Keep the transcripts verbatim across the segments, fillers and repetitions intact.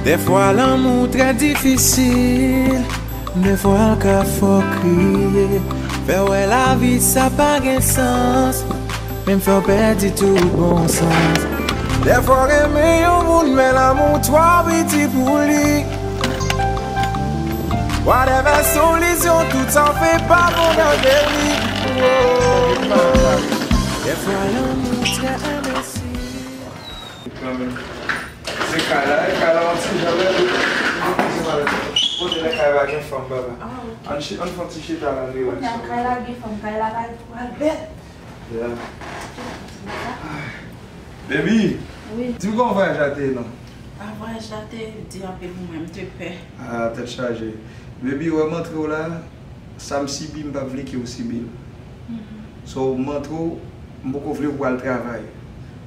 Dèfwa lanmou trè difisil, dèfwa l ka fè w kriye, fè w wè lavi sa pa gen sans, menm fè w pèdi tout bon sans. Dèfwa w renmen yon moun, men lanmou twò piti pou li. Whatever solisyon, tout sa w fè pa bon nan de li. Oh. Dèfwa lanmou trè enbesil. Kanmenm. Se kay la, e kay la yon ti jan lè tou. Kote lè kay la gen fanm, papa. Ah, ok. Ann chi-, ann fè yon ti chita la, n relaks. Kounye a kay la gen fanm, kay la pral, pral bèl. Yeah. Baby, wi, di m kòman vwayaj la te ye non? Ah, vwayaj la te di anpil pou mwen, m te pè. Ah, tèt chaje. Baby, wè m antre w la, sa m sibi, m pa vle ke w sibi l. Mhm. So, m antre w, m poko vle pou w al travay.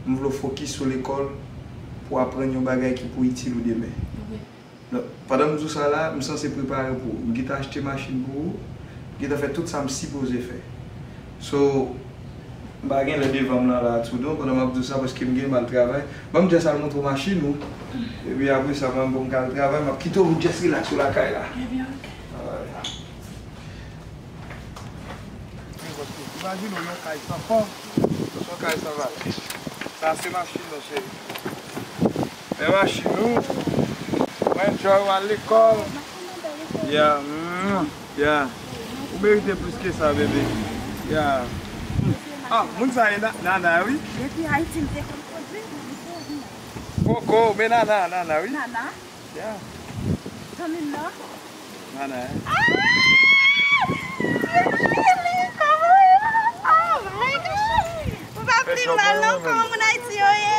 M vle w fokis sou lekòl pou w aprann yon bagay ki pou itil ou demen. Wi. Donk, pandan m di w sa la, m sanse prepare pou ou. M gentan achte machin pou ou, m gentan fè tout sa m sipoze fè. So, m pa gen lè devan m nan la tou non, pandan m ap di w sa, paske m gen m al travay. Ban m just al montre w machin ou. Epi apre sa, mwen, bon, m ka al travay, m ap kite w pou just relax ou lakay la. Ebyen, ok. Alright. Imajine w yon kay san fanm, yon kay san valè. Sa se machin nou, cheri. Men machin nou, mwen enjoy w al lekòl. Yeah, mm, yeah. Ou merite plis ke sa, bebe. Yeah. Mm. Ah, moun sa e Na-, Nana, wi. Depi Ayiti, m te konn kondwi, m te konn. Poko, men Nana, Nana, wi. Nana? Yeah. Zanmi m nan? Nana, eh? Ah! Really? Kòman w ye? Oh my God! Ou pa pli mal non, kòman moun Ayiti yo ye?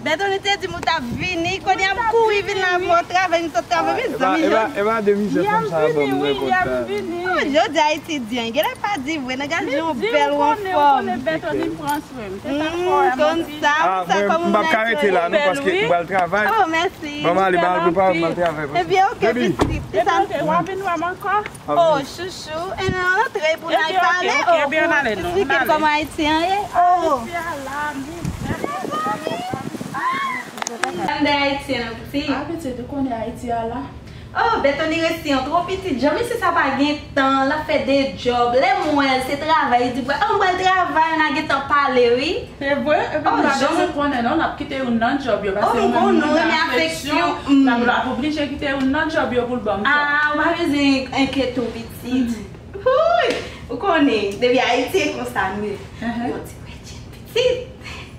Bètoni te di m ou t ap vini, kounye a m kouri vin la pou w travay, m sot travay, men zanmi yo. E pa de mizè fanm sa ban m nan kontan. Oh, jodi a Ayiti di anyen, genlè pa di vre, nan gade jan w bèl, w anfòm. Bètoni pran swen m. Se pa fò, m konn sa, m konn sa, kòman moun Ayiti yo ye. M p ap ka rete la non, paske m pral travay. Oh, mèsi. Ban m ale, ban m al prepare m al travay. Ebyen, ok, pitit. Ebyen, ok, w ap vin wè m ankò? Oh, chouchou. E nan rantre pou n al pale. Ebyen, ok, ok, ok, byen ale non. Esplike m kòman Ayiti an ye. Oh. Ayiti a la, mizè. Mezanmi. Ah. Tande Ayiti an, pitit. Ah, pitit, ou konnen Ayiti a la. Oh, Bètoni resi an twò pitit. Jan mesye sa pa gen tan, l ap fè de djòb. Lè m wè l, se travay, li di, oh, m pral travay, n a gentan pale, wi. Se vre, epi nou pa bezwen konnen non, n ap kite youn nan djòb yo, paske nou menm nou renmen afeksyon, n ap, n ap oblije kite youn nan djòb yo pou l ban m tan. Ah, ou pa bezwen enkyete w, pitit. Wouy! Ou konnen, depi Ayiti e konsa nou ye. Yon ti wè tchèt pitit.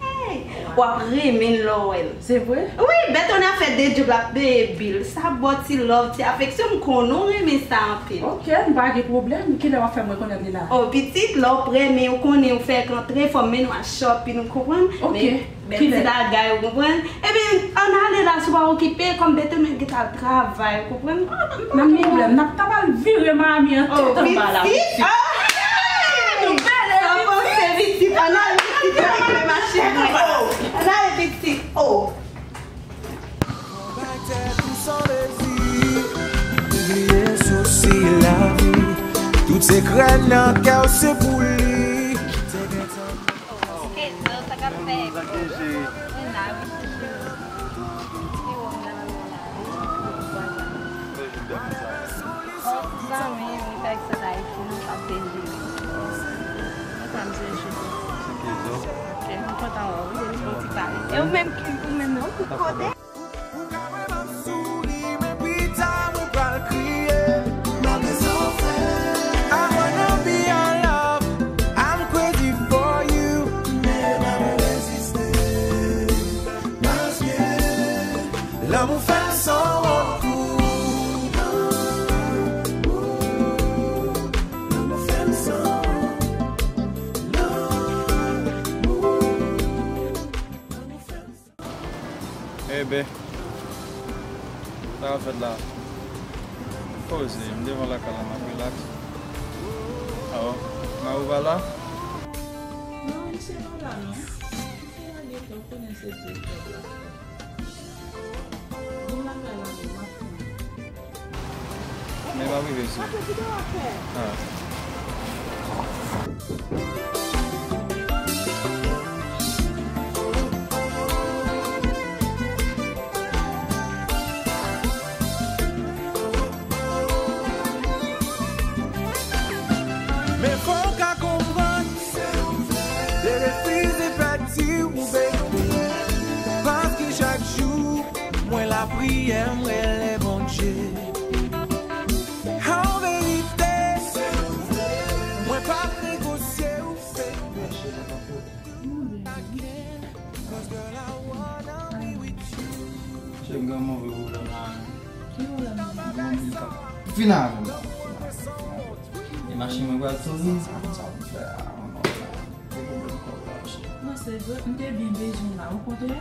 Hey! W ap renmen l lè w wè l. Se vre? Wi, Bètoni ap fè de djòb, l ap peye bil. Sa ba w ti love, ti afeksyon, m konnen w renmen sa anpil. Ok, m pa gen pwoblèm. Kilè w ap fè mwen konnen li la? Oh, pitit, lè w prè, men ou konnen ou fèk antre, fò m mennen w al shopping, ou konprann? Ok. Men bèl ti bagay, ou konprann? Ebyen, ann ale la, si w pa okipe, kòm Bètoni gentan al travay, ou konprann? N ap gen pwoblèm, n ap ta pral vire Miami an tèt anba la, pitit. Oh, pitit! Nou bèl, wi. Sa panse, pitit, ann ale, pitit, ann ale, machin mwen. Ann ale, pitit, oh. Bliye sousi lavi, tout sekrè nan kè w se pou li. Kèt, sa k ap fèt? Mwen la, wi, chouchou. Ti wòm nan men mwen la. Oh, zanmi, mwen pa eksèt Ayiti, non, pa pèdi. Mwen pa mzè chouchou. Ok, mwen kontan wè w, wi, depi pou ti pale. E ou menm, ou menm, non, ki kote? Ou ka wè m ap souri, men pita mwen pral kriye. Malgre sa w fè. I wanna be your love, I'm crazy for you. Men m ap reziste. Paske lanmou fè m san wòkou. Lanmou fè m san wòkou. Lanmou fè m san Enben, sa k ap fèt la? Poze, m devan lakay la, m ap relax. Awo, mari w pa la? Non, misye pa la non. Misye lage tan, ou konnen se pou kòb la. Vin lakay la, vin, m ap pran. Men m ap rive sou. Ah. Men fò w ka konprann, se refize pèdi w, baby. Paske chak jou, mwen lapriyè, m rele Bondye. An verite, mwen p ap negosye w, baby. Chè, m gen yon move pwoblèm la menm. Ki pwoblèm ou gen? Yon mil ka. Fin avè m. E machin mwen pral touri, sa pou sa pou m fè a, mwen pa wè la. Gen pwoblèm kòb la, chè. Mwen, se vre, m te byen bezwen w la. Okontrè,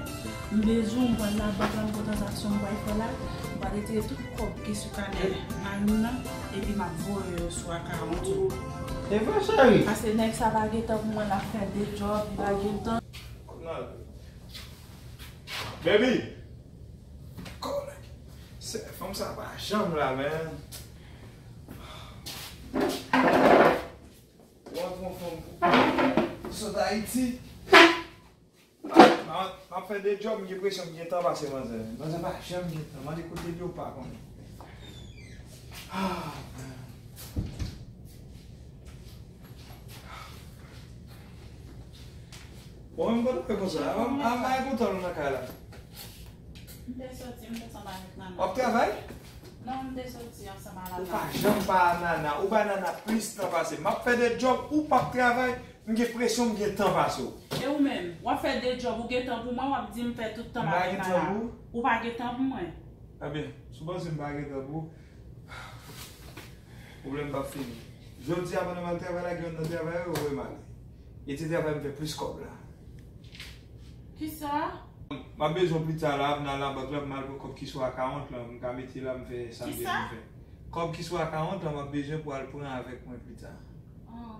m bezwen w, m pral nan bank la, m gen tranzaksyon m pral fè la. M pral retire tout kòb ki sou kanè mari m nan, epi m ap voye yo sou akawont ou. E vre, cheri? Paske nèg sa pa gen tan pou mwen, l ap fè de djòb, li pa gen tan. Baby! Kòlèg! Se fanm sa pa janm la, man. Ou antre yon fanm pou sot Ayiti. M ap, m ap fè de djòb, m gen presyon, m gen tan pase manzè. Manzè pa janm gen tan. Mande kote l ye, ou pa konnen. Ah, man. Bon, menm kote w ye konsa? A, a, a, kontan nou nan kay la. M te soti, m te ansanm avèk Nana. W ap travay? Non, m te soti ansanm avèk Nana. Ou pa janm pa a Nana. Ou bay Nana plis tan pase m. M ap fè de djòb, ou p ap travay. M gen presyon, m gen tan pase w. E ou menm? W ap fè de djòb, ou gen tan pou mwen, w ap di m fè tout tan m avèk Nana. M pa gen tan pou ou? Ou pa gen tan pou mwen. Ebyen, si w panse m pa gen tan pou ou, pwoblèm p ap fini. Jodi a, pandan m al travay la, gen youn nan travayè yo voye m ale. E ti travay m fè plis kòb la. Kisa? M ap bezwen w pita la, m nan labank la, m al pran kòb ki sou akawont lan, m ka mete la, m fè sa m gen pou m fè. Kisa? Kòb ki sou akawont lan, m ap bezwen pou w al pran avèk mwen pita. Ah.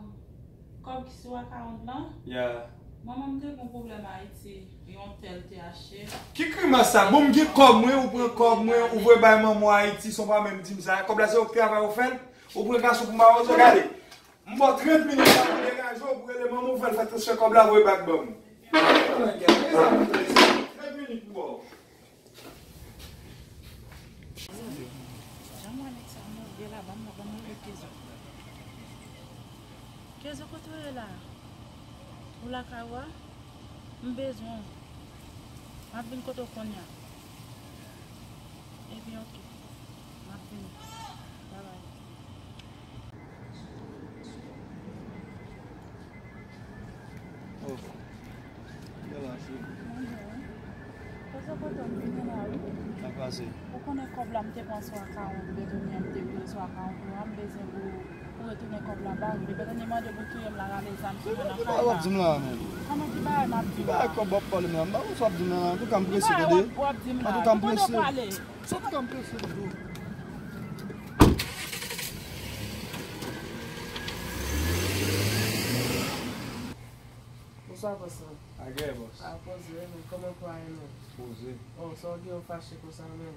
Kòb ki sou akawont lan? Yeah. Manman m te gon pwoblèm Ayiti, yon tèl te achte. Ki grimas sa? Bon, m gen kòb mwen, ou pran kòb mwen, ou voye bay manman w Ayiti, san w pa menm di m sa. Kòb la se ou k travay ou fè l? Ou pran gason pou mawozo, gade. M ba w trant minit la pou degaje w, pou rele manman w, fè l fè transfè kòb la, voye bak ban m. Trant minit pou ba w. Jan mwen nèg sa move la, ban m, ban m rele Kezo. Kezo, kote w ye la? Ou lakay ou a? M bezwen w. M ap vin kote w kounye a. Ebyen, oke. M ap vini. Babay. Oh. Bèl afi. Bonjou. Kote kote m vini la, wi. Sa pase? Ou konnen kòb la m te pran sou akawont, Betonya m te vire sou akawont ou a, m bezwen pou, pou retounen kòb la ba ou. Li Betonya mande pou touye m la, rale zam sou mwen nan kay la. Ki bagay w ap di m la menm? Kòman ki bagay m ap di w la? Ki bagay kòb w ap pale m la? M pa konn sa w ap di m la, antouka m prese, tande. Ki bagay w ap, w ap di m la? Antouka m prese. Sa w ap di m la? Bonswa, bòs lan. Agè, bòs. A, poze, men kòman pou a ye, men? Poze. Oh, sa w gen w fache konsa, men?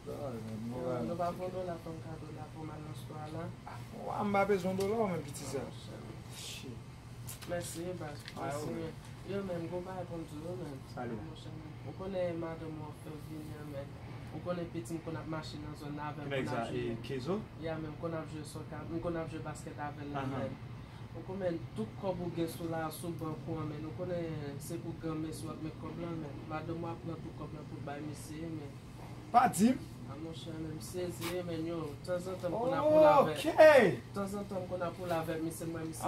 Sa va, men, moral. Nou pa pran dola, fè m kado la pou m al nan spò a la. A, m pa bezwen dola, ou menm piti sa. Shit. Mèsi, baz. Mèsi, men. Yo, men, gon bagay pou m di w, men. Sa l ye? Monchè, men. Ou konnen madanm ou an fè vini an, men. Ou konnen piti m konn ap mache nan zòn nan avè l, konn ap jwe. Kezo? Ya, men, m konn ap jwe sòkè, m konn ap jwe baskèt avè l la, men. Ou konnen tout kòb ou gen sou la, sou bank ou an, men. Ou konnen se pou granmesi w ap met kòb lan, men. Madanm ou ap pran tout kòb lan pou l bay misye, men. Pa di m. A, monchè, men m sezi, men yo, tanzantan m konn ap woule avèk. Ok. Tanzantan m konn ap woule avèk misye, m wè misye sou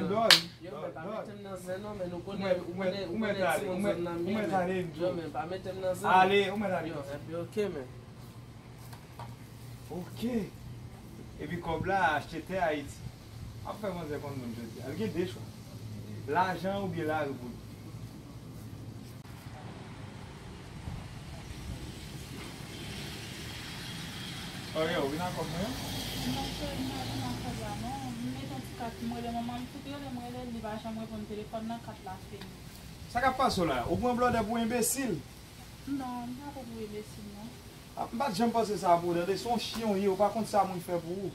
dlo. Yo, men pa mete m nan zen non, men ou konnen, ou konnen, ou konnen timoun zòn nan m ye, men. Yo, men pa mete m nan zen non. Ale, ou mèt ale. Yo, enben, ok, men. Ok. Epi kòb la achte tè Ayiti. Ap fè manzè konn moun jodi a. L gen de chwa. Lajan oubyen lari pou li. Yo, vin ak kòb mwen. Non, cheri, m pa vin ak kòb la, non. M met yon ti kat, m rele manman m, m tout rele, m rele l, li pa janm reponn telefòn nan, kat la fini. Sa k ap pase w la? Ou pran blòdè pou enbesil? Non, m pa pran pou enbesil, non. Ah, m pa t janm panse sa pou ou, tande. Se yon chyen w ye, ou pa konn sa moun fè pou ou.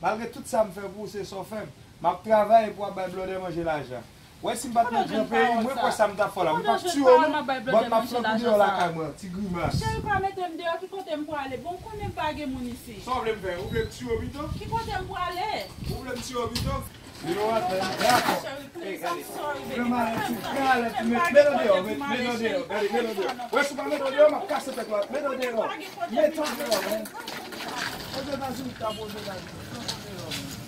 Malgre tout sa m fè pou ou, se sa w fè m. M ap travay pou w ap bay blòdè manje lajan. Wè, si m pa t nan gran peyi, mwen kwè sa m t ap fè w la. M t ap tiye w, non. Bon, m ap fè w deyò lakay mwen, ti grimas. Cheri, pa mete m deyò, ki kote m pwale? Bon, ou konnen m pa gen moun isi. Sa w vle m fè? Ou vle m tiye w pito? Ki kote m pwale? Ou vle m tiye w pito? You know what, man? Dakò. Ey, gade. Gran malè, ti, gran malè, ti, met, met nou deyò, met, met nou deyò, gade, met nou deyò. Wè, si w pa met nou deyò, m ap kase tèt ou. Met nou deyò. Met nou deyò, man. Ozetazini, ta bon, Ozetazini. Met nou deyò, man.